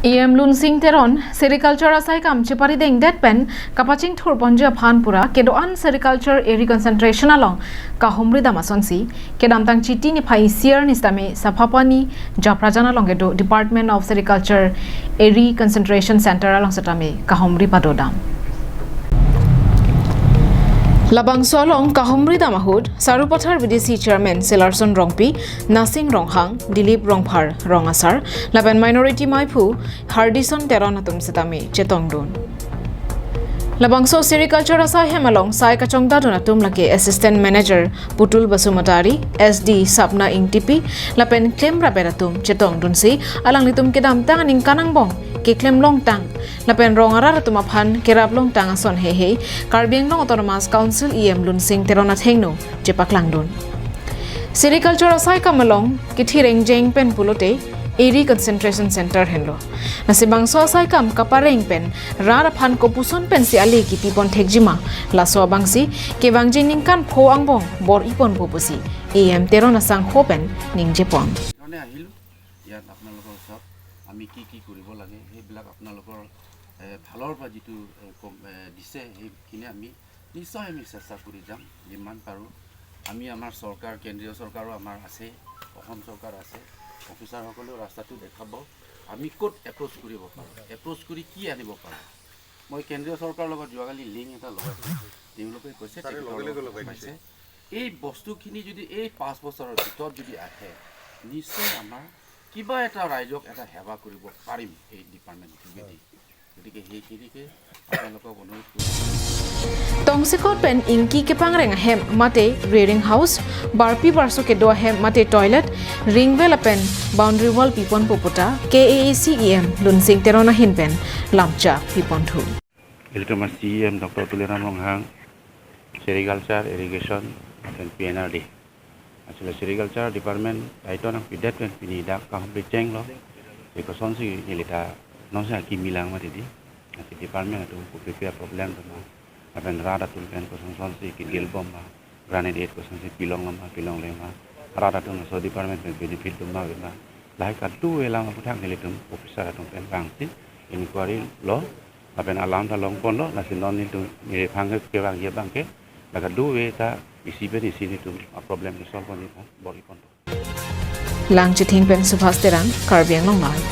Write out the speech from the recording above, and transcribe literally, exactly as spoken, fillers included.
E M Lunsing Teron, sericulture asai kam chepari dengdet pen kapachingthur ponji aphan pura kedo-an sericulture eri concentration along kahumri dam asonsi, kedamtang Chiti niphai isi arni sitame Saphapani Japrajan along kedo Department of Sericulture Eri Concentration Center along sitame kahumri padodam. Labangso along kahumri dam ahut, Sarupathar B D C Chairman Selarson Rongpi, Nasing Ronghang, Dilip Rongphar, Rong Asar, lapen Minority Maiphu, Hardison Teron atum sitame chetongdun. Labangso sericulture asai hem along sai kachongdadun atum lake Assistant Manager Putul Basumatary, S D Sapna Ingtipi, lapen klemrap atum chetongdunsi, alanglitum kedamtang aningkan angbong keklem longtang, lapen rong arat atum aphan kerap longtang ason heihei Karbi Anglong Autonomous Council E M Lunsing Teron athengno chepaklangdun. Sericulture asai kam along kethi rengjeng pen pulote Eri Concentration Center henlo. Lasi bangso asai kam kapareng pen rat aphan kopuson pensi ale kipi pon thekjima, laso abangsi kevangji ningkan pho angbong bor-i ponpo pusi E M Teron asangho pen ningje pon. সেইকাৰণে আহিলোঁ ইয়াত আপোনালোকৰ ওচৰত। আমি কি কি কৰিব লাগে সেইবিলাক আপোনালোকৰ, এ, ভালৰ পৰা যিটো, এ, কম, এ, দিছে সেইখিনি আমি নিশ্চয় আমি চেষ্টা কৰি যাম যিমান পাৰোঁ। আমি আমাৰ চৰকাৰ, কেন্দ্ৰীয় চৰকাৰো আমাৰ আছে, অসম চৰকাৰ আছে, অফিচাৰসকলেও ৰাস্তাটো দেখাব আমি ক'ত এপ্ৰ'চ কৰিব পাৰোঁ, এপ্ৰ'চ কৰি কি আনিব পাৰোঁ। মই কেন্দ্ৰীয় চৰকাৰৰ লগত যোৱাকালি লিংক এটা লগাইছোঁ, তেওঁলোকে কৈছে ছাৰে লগে লগে তেখেতৰ লগাই দিছে। পাইছে। এই বস্তুখিনি যদি এই পাঁচ বছৰৰ ভিতৰত যদি আহে, নিশ্চয় আমাৰ কিবা এটা ৰাইজক এটা সেৱা কৰিব পাৰিম এই ডিপাৰ্টমেণ্ট যোগেদি। গতিকে সেইখিনিকে আপোনালোকক অনুৰোধ কৰিছোঁ। Tongsekot pen ingki kepangreng ahem mate rearing house, barpi barso kedo ahem mate toilet, ring well lapen boundary wall piponpo puta K A A C E M Lunsing Teron ahin pen lamchak piponthu. Ilitum a-C E M Doctor Tuliram Ronghang, Sericulture, Irrigation, lapen P N R D. Actually, Sericulture Department daito nangpidet pen pini dak kahumri chenglo. Kosonsi neli ta nonsi akimi lang mati di. Lasi department atum kopi-pi a-problem atum ma. Lapen rat atum pen kosonsonsi kedil bom ma. Granite kosonsi pilong ma, pilongle ma. Rat atum laso department pen benefit dun ma ave ma. Lahai kadu elam aputhak nelitum officer atum pen vangsi inquiry lo. Lapen alam ta longponlo, lasi non nelitum neli phang ke kevangji abang ke, la kadu ave ta isi pen isi nelitum a-problem ke solve pon-i pon, bor-i ponpo. Langchithing pen Subhas Terang, Karbi Anglong Live.